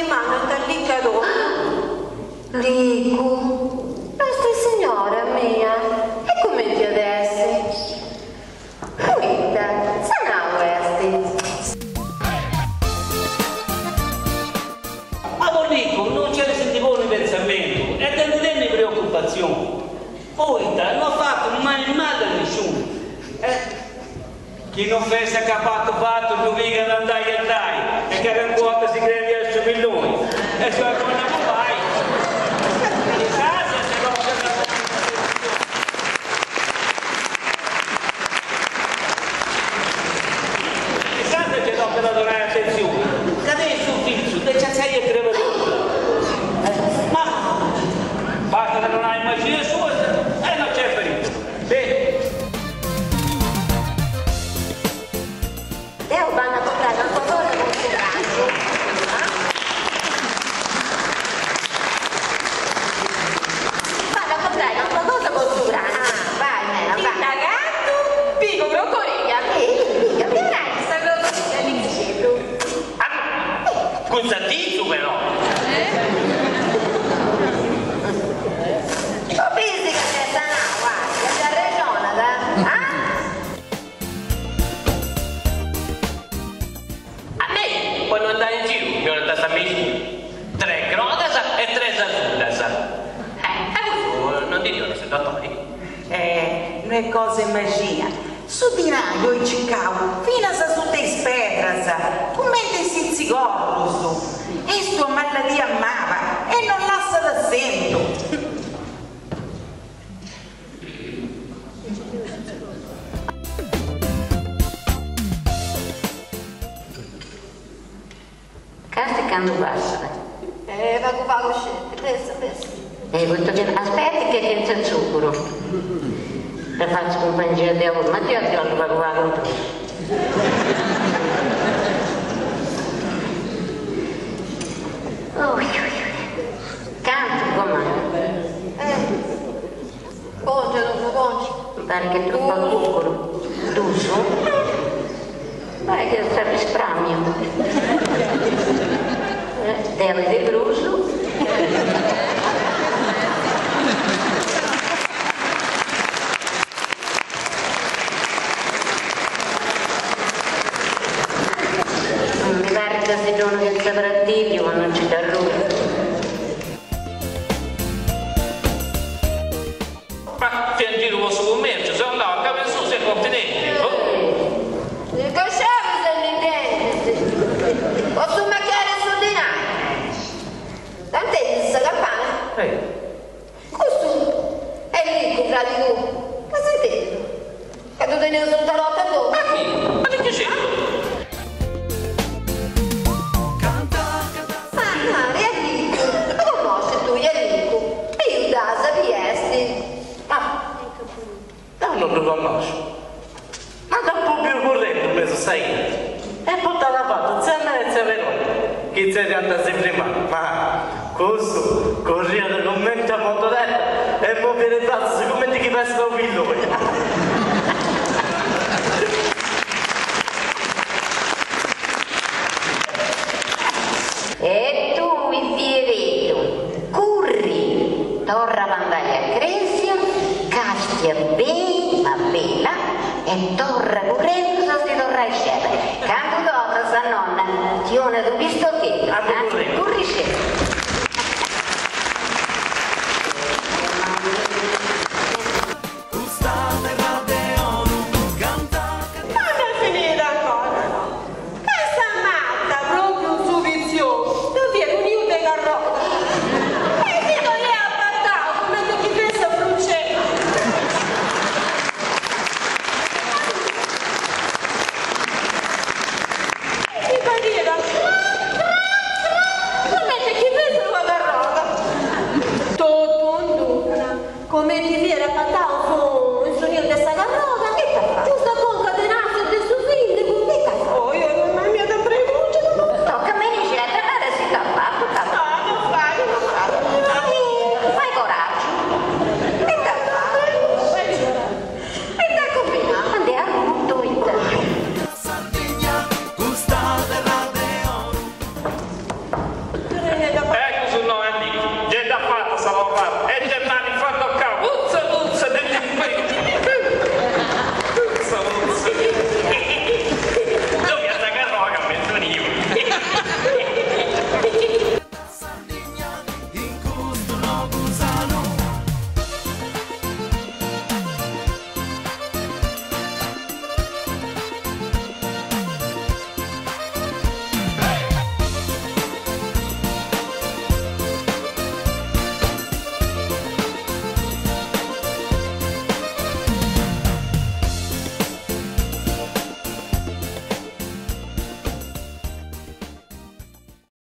manna est licca totu. Licu, Nostra Signora mia, e cumenti at essi? Poita, sanau est? Ma po Licu non nc'est de si ndi ponni pentzamentu e de ndi tenni preocupatzioni, poita no at fatu mai mali a nisciunu e Chi non fessat ca fatu fatu ddu pigat andai andai e ca calincuna 'orta si crendiat su pilloni e su arroni a bubai chissà si est cosa de ponni atentzioni. Chissà si nci tocat a donai atentzioni ca tenit su fizu de ciaciai e crebadura. Ma bastat a donai maxinas suas e no nc'est perigulu. Beh. Deo bando a comprare calchi cosa cun su prangiu. Bando a comprare calchi cosa cun su prangiu. Ah, vai Mela, vai. Indagatu, pigo crocoriga. Eh, piga, piga. Sa crocoriga, Lichixeddu. Ah, cun s'atitzu però. O bisi ca s'est sanau, ah, ca si arrexonat, ah? A mei, po no andai in giru, mi 'onant sa mexina, tres grogas e tres asulas. Eh, e custu no ndi ddi 'onat su dotori. Eh, no est cosa 'e maxia. Su dinai ddoi circau finas asuta 'e is pedras, cumenti is sitzigorrus. Est una maladia maba e non lassat assentu. Casti candu passat. Eh, pagu pagu sceti, lesta lesta. Eh, poita chi aspetti chi est chentza tzucuru. Dda fatzu cumpangia deu, ma deu ti 'ollu pagu pagu in prus. Oi oi oi. Cantu gomai? Eh, congia dopu congia. Mi parit chi est tropu a cucuru. Dusu? Parit chi est arrispramiu. Deu de prus. Mi parit ca si ddu 'onu chentza pratìlliu po non nci dd'arrui. Ma fia in giru po su cummerciu, seu andau a cabu 'e susu e a continenti, oh! Incasciaus e nd'intendis. Potzu machiare su dinai. Dd'intendis sa campana? Eh. Custu est Licu, fradi tuu. Ca s'intendu. Ca ddu teneus in tarota totu. Ma chi? Ma de chi seu? Ma nari est Licu, ddu connoscis tui est Licu, biu dd'as chi est. Ma deu non ddu connosciu. Ma dd'apu biu currendu in mesu sa 'ia e portat avatu tzia Mela e tzia Veronica chi tzerriant a si frimai. Ma cussu curriat cumenti a motoredda e moviat is bratzus cumenti chi fessat unu pilloni. E tui, Piereddu, curri, torra a bandai a cresia, castia beni, ma bella, e torra currendu a si torrai sceda. Candu torras sa nonna ti 'onat u' pistocheddu, ah, curri sceda.